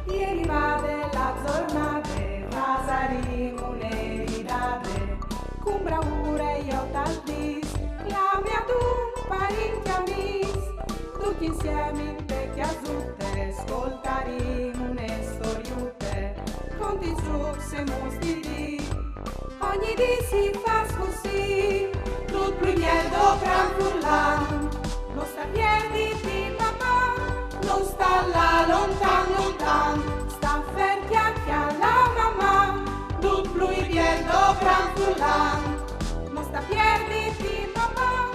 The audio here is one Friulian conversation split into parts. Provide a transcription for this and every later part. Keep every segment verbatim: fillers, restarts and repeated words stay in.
E rivade la zornade, fasarìn une ridade, cun braure jo tal dis, clame a dun parint e amis, ducj insiemi inte cjasute, scoltarìn une storiute, conte i zucs e muts di dì. Ogni dì si fâs cussì, dut plui biel dopran furlan, no sta pierditi, Maman, no sta lâ lontan, lontan, sta fer, cjale, cjale, Maman, dut plui biel dopran furlan, no sta pierditi, Maman,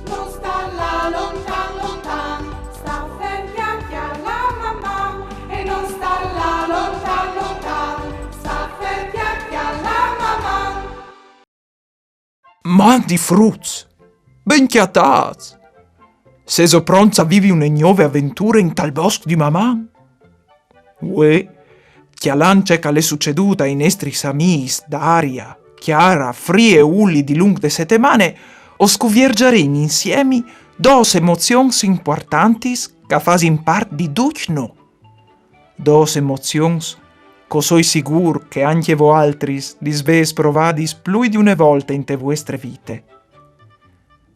no sta lâ lontan, lontan, sta fer, cjale, cjale, Maman, e no sta lâ lontan, lontan, sta fer, cjale, cjale, Maman. Mandi fruts! Ben cjatâts! Sêso pronts a vivi une gnove aventure intal bosc di Maman? Vuê, cjalant ce che al è sucedût ai nestris amis Daria, Chiara, Fri e Uli dilunc de setemane, o scuvierzarìn insiemi dôs emozions impuartantis che a fasin part di ducj nô. Dôs emozions che o soi sigûr che ancje voaltris lis vês provadis plui di une volte inte vuestre vite.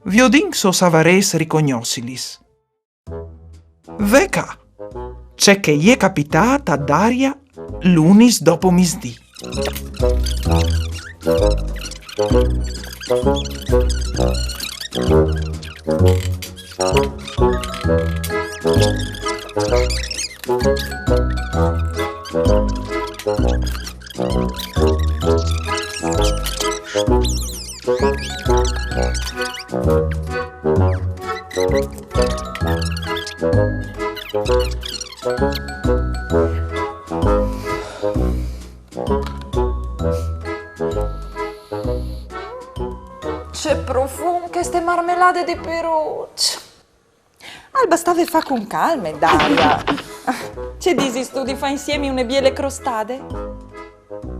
Viodìn se o savarês ricognossilis. Ve ca ce che i è capitât a Daria lunis dopo misdì. Ce profum cheste marmelade di piruç! Al bastave fâ cun calme, Daria. Ce disistu di fâ insiemi une biele crostade?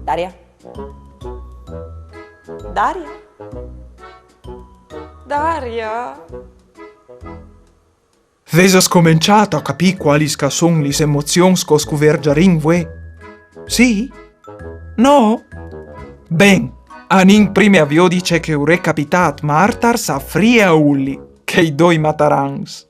Daria? Daria? Daria? Vêso scomençât a capî cualis che a son lis emozions che o scuvierzarìn vuê? Sì? No? Ben, anìn prime a viodi ce che ur è capitât martars a Fri e a Uli, chei doi matarans.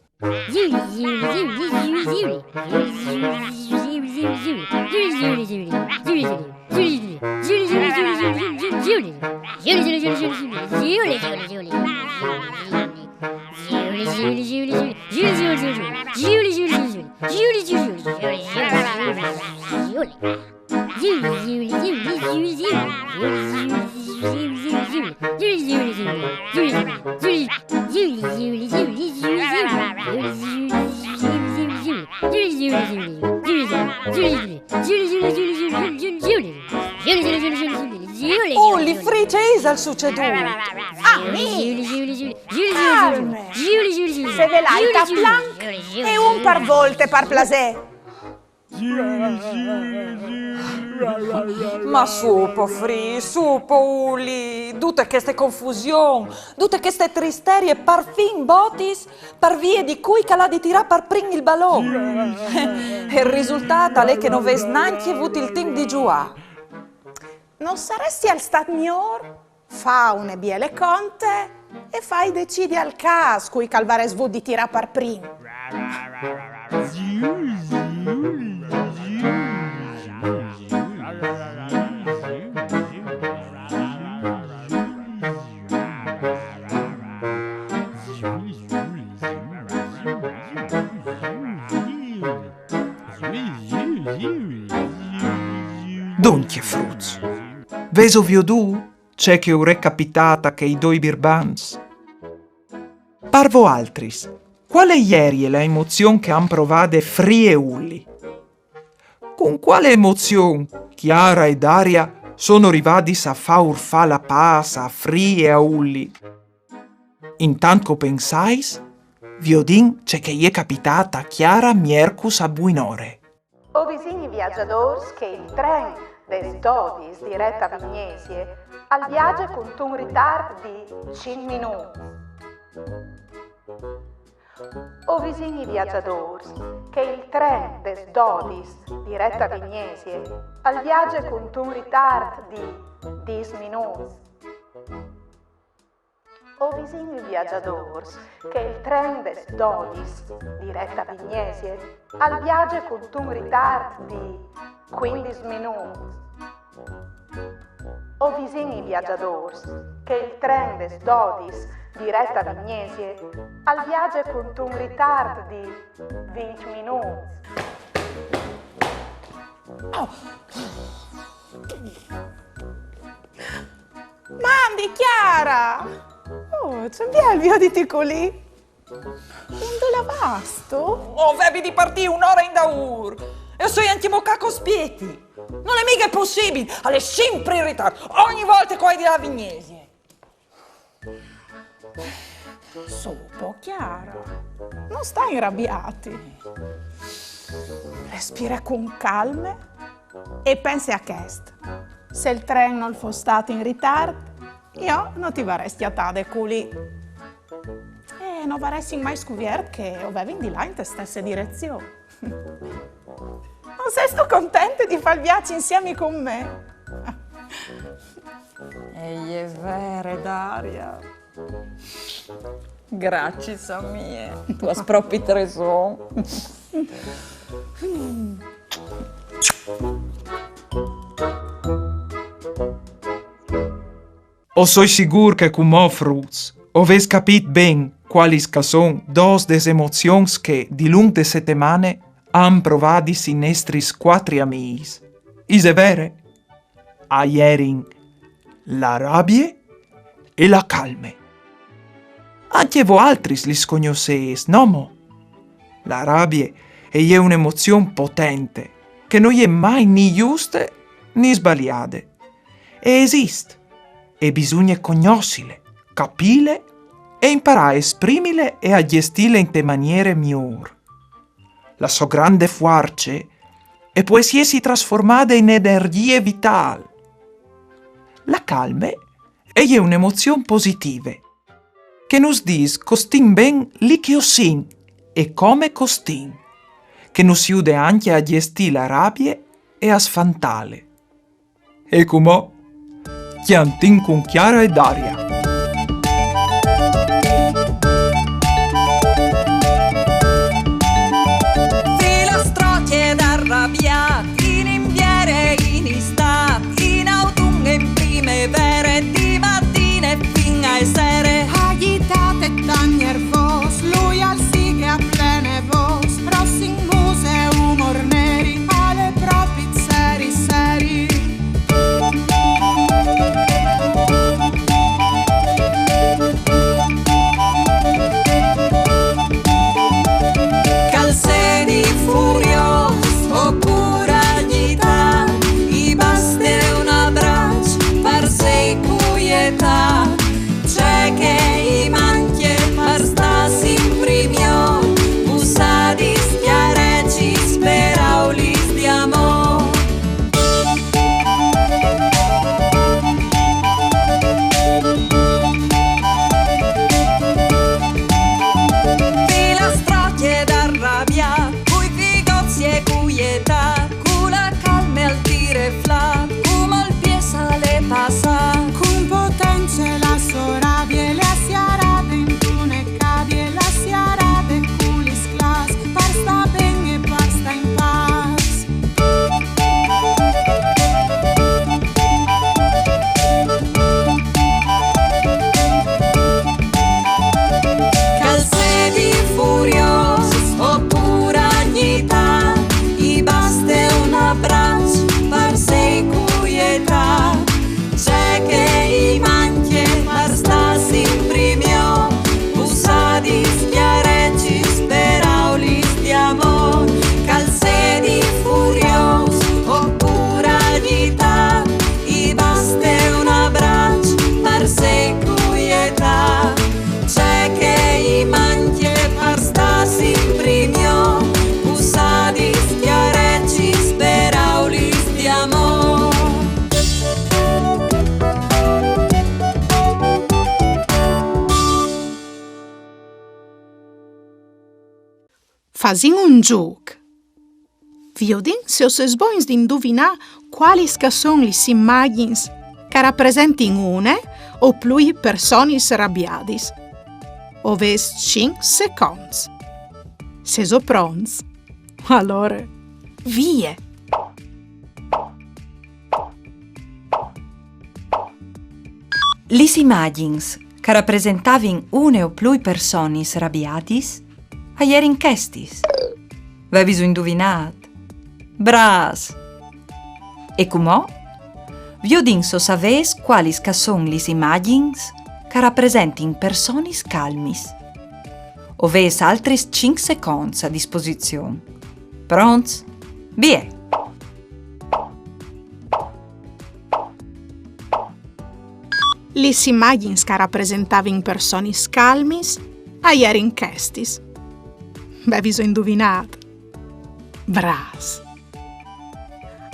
Uli, Fri, ce isal sucedût? Ah, mi! Calme! Fevelait a planc e un par volte, par plasê. Ma su po Fri, su po Uli, dute cheste confusion, dute cheste tristerie, parfin botis, par vie di cui che al à di tirâ par prin il balon. E il risultât al è che no vês nancje vût il timp di zuiâ. No saressial stât miôr fâ une biele conte e fâi decidi al câs cui che al varès vût di tirâ par prin? Duncje, fruts, vêso viodût ce che ur è capitât a chei doi birbants? Par voaltris, cuale jerie la emozion che a àn provade Fri e Uli? Cun cuale emozion Chiara e Daria sono rivadis a fâur fâ la pâs a Fri e a Uli? Intant che o pensais, viodìn ce che i è capitât a Chiara miercus a buinore. O disìn ai viazadôrs che il tren des dodis diret a Vignesie al viaze cuntun ritart di cinc minûts. O visìn i viagiadôrs che il tren des dodis, dirèt a Vignesie, al viaze cuntun ritart di dîs minûts. O visìn i viagiadôrs che il tren des dodis, dirèt a Vignesie, al viaze cuntun ritart di cuindis minûts. O visìn i viagiadôrs che il tren des dodis, dirèt a Vignesie, al viaze cuntun ritart di vincj minûts. Mandi, Chiara! Oh, ce biel vioditi culì! Dulà vâstu? O vevi di partî une ore indaûr e o soi ancjemò ca che o spieti. Nol è mighe pussibil, al è simpri in ritart, ogni volte che o ai di lâ a Vignesie. Sù po, Chiara, no sta inrabiâti. Respire cun calme e pense a chest. Se il tren nol fos stât in ritart, jo no ti varès cjatade culì. E no varessin mai scuviert che o vevin di lâ inte stesse direzion. No sêstu contente di fâ il viaç insiemi cun me? E je vere, Daria. Graciis, amie. Tu âs propit reson. O soi sigûr che cumò, fruts, o vês capît ben cualis che a son dôs des emozions che, dilunc de setemane, a àn provadis i nestris cuatri amîs. Ise vere? A jerin la rabie e la calme. Ancje voaltris lis cognossês, no mo? La rabie e je une emozion potente, che no je mai ni juste ni sbaliade. E esist, e bisugne cognossile, capîle e imparâ a esprimile e a gjestîle inte maniere miôr. La sô grande fuarce e pues jessi trasformade in energjie vitâl. La calme e je une emozion positive, che nus dîs che o stin ben li che o sin e come che o stin, che nus jude ancje a gjestî la rabie e a sfantâle. E cumò, cjantìn cun Chiara e Daria. Filastrocje d'arrabiât, in invier e in istât, in autun e in primevere, di matine fin ae sere. Agjitate tant nervôs, lui al sighe a plene vôs, rossin muse, umor neri, al è propit seri, seri. Fasìn un zûc. Viodìn se o sês bogns di induvinâ cualis che a son lis imagjins che a rapresentin une o plui personis rabiadis. O vês cinc seconts. Sêso pronts? Alore, vie! Lis imagjins che a rapresentavin une o plui personis rabiadis a jerin chestis. Vêso induvinât? Brâfs! E cumò? Viodìn se o savês cualis che a son lis imagjins che a rapresentin personis calmis. O vês altris cinc seconts a disposizion. Pronts? Vie! Lis imagjins che a rapresentavin personis calmis a jerin chestis. Vêso induvinât? Brâfs!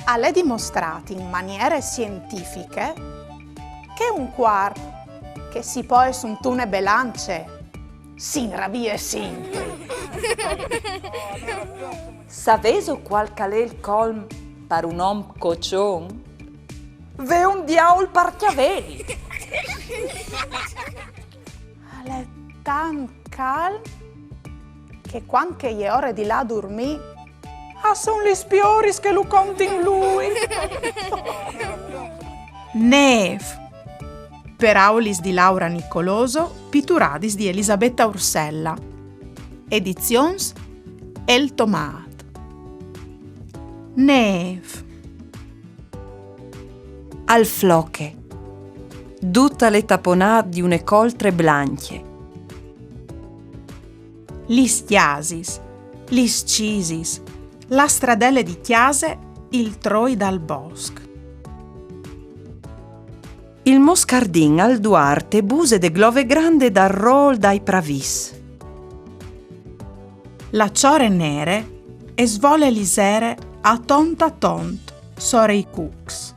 Al è dimostrât in maniere sientifiche che un cuarp che si poie suntune belance si inrabie simpri. Savêso cuâl che al è il colm par un om cocion? Vê un diaul par cjavei! Al è tant calm che cuant che e je ore di lâ a durmî, a son lis pioris che lu contin lui. Nêf. Peraulis di Laura Nicoloso, pituradis di Elisabetta Ursella. Edizions El Tomât. Nêf. Al floche. Dut al è taponât di une coltre blancje. Lis cjasis, lis cisis, la stradele di cjase, il troi dal bosc. Il moscardin al duar te buse de glove grande dal rôl dai pravîts. La çore nere e svole lizere a tont a tont sore i cucs.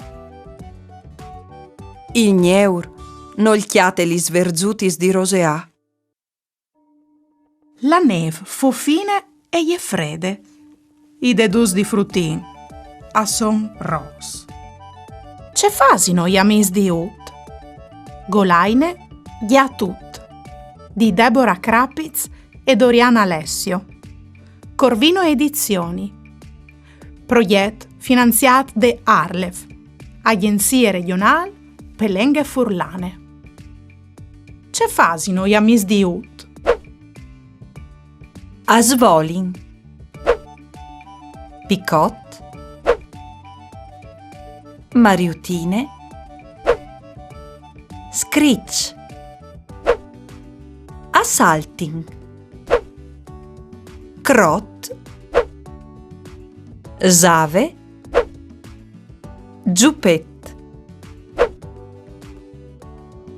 Il gneur nol cjate lis verzutis di roseâ. La nêf fofine e je frede. I deduts di frutin a son ros. Ce fasino i amîs di Ut? Golaine, Gjatut, di Debora Crapiz e Doriana Alessio. Corvino Edizioni. Progjet finanziât de ARLeF, Agjenzie Regjonâl pe Lenghe Furlane. Ce fasino i amîs di Ut? A svolin. Picot. Mariutine. Scriç. A saltin. Crot. Save. Zupet.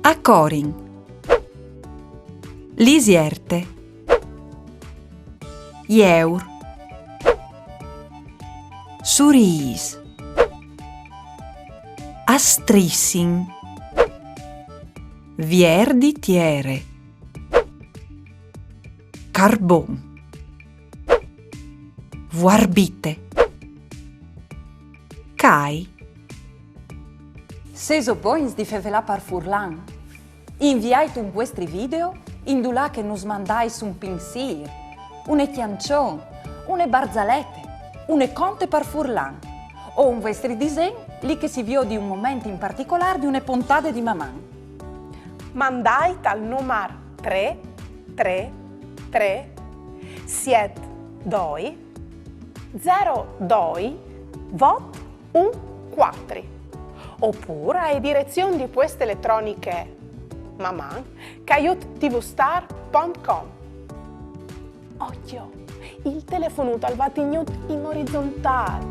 A corin. Lisierte. Jeur. Surîs. A strissin. Vier di tiere. Carbon. Vuarbite. Cai. Sêso bogns di fevelâ par furlan? Inviait un vuestri video indulà che nus mandais un pinsîr, une cjançon, une barzalete, une conte par furlan, o un vuestri disen li che si viodi un moment in particolâr di une pontade di Maman. Mandait al numar trê trê trê siet doi zero doi vot un cuatri, opûr ae direzion di pueste eletroniche maman caiut tvstar pont com. Ocjo, il telefonut al va tignût in orizontâl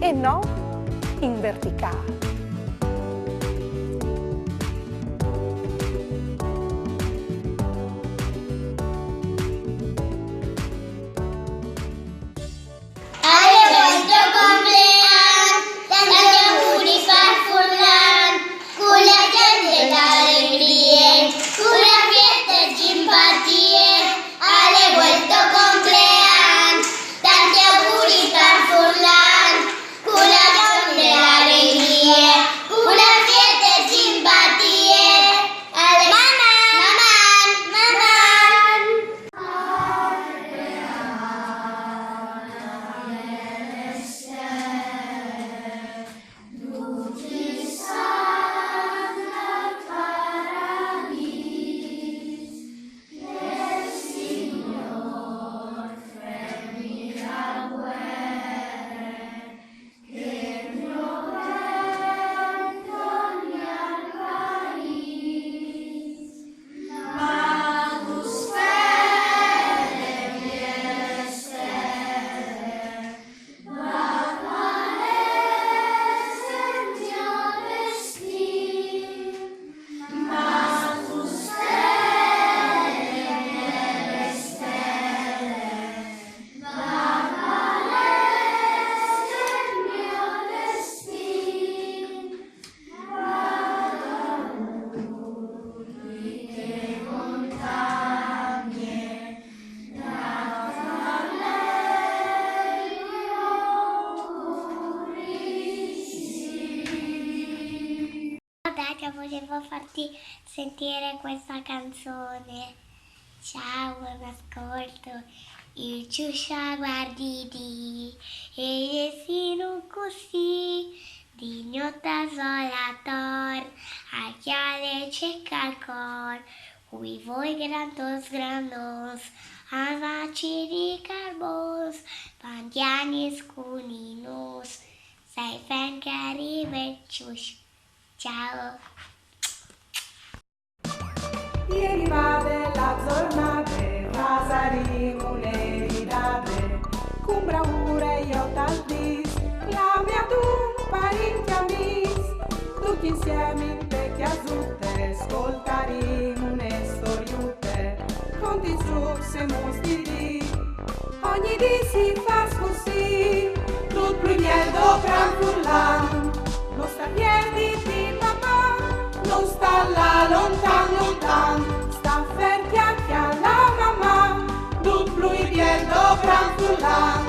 e no in verticâl. Ale vuê al è il to complean, tanti auguris par furlan, cu la cjante e la alegrie, cu la fieste e simpatie, ale vuê al è il to complean. Volevo farti sentire questa canzone. Ciao, buon ascolto. Il ciuscia guardidi e si non così di gnota sola tor a chiale c'è calcor cui voi grandos grandos a maci di carbons pantianis cuninos sai fan cari veccius. Ciao. Ieri vade la giornate, pasarimo un'eridate, con bravure io tal dis, la mia tu parenti amis, tutti insieme in te chiasute, ascoltarimo une storiute, conti su se mustiri, ogni dì si fa così, tut plui miel do gran furlan, non sta pierditi mamma, non sta là lontan lontan, sta fer chiacchia la mamma, tut plui miel do gran furlan,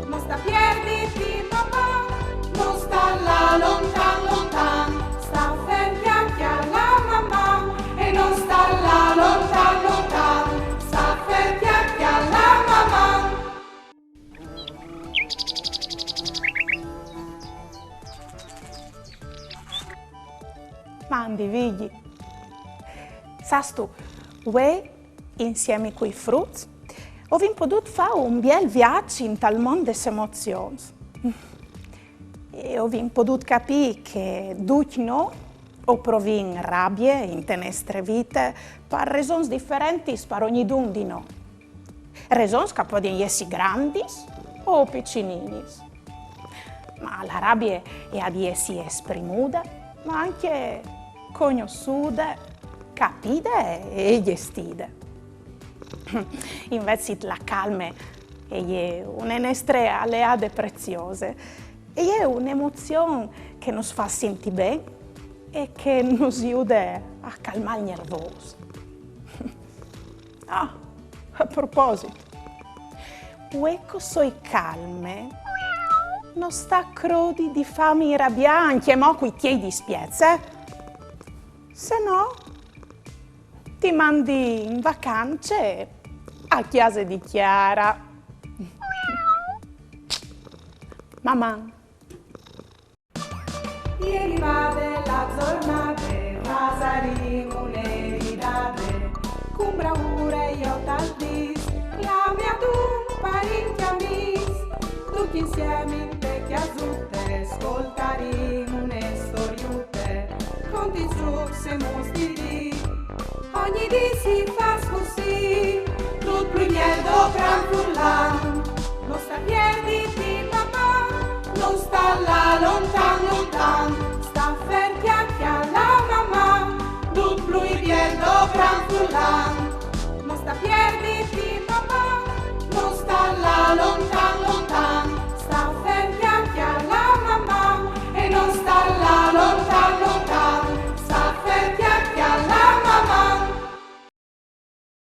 non sta pierditi mamma, non sta là lontan lontan, sta fer chiacchia la mamma, e non sta là lontan lontan, sta fer chiacchia la mamma. Mandi, Vigji. Sastu, uè, insiemi cui fruts, ovin podut fa un biel viaç in tal mond des emozions. E ovin podut capì che ducj no o provìn rabie in te nestre vite par resons diferentis par ognidun di no. Resons che a podin jessi grandis o picininis. Ma la rabie e à di jessi esprimude, ma ancje cognossude, capide e gjestide. Invezit la calme e je une nestre aleade preziose, e je une emozion che nus fâs sintî ben e che nus jude a calmâ il gnervôs. Ah, a proposit, uè che o soi calme, no sta crodi di fâmi rabiâ ancjemò cui tiei dispiets, eh? Se no, ti mandi in vacance a cjase di Chiara. Maman. Ieri vade la giornate, pasarimo une eridate, con bravure io tal dis, la mia tu parenti amis, tutti insieme in te chiasute, ascoltarimo une storiute, conti su se mustiri, ogni dì si fa così, tut plui miel do gran furlan.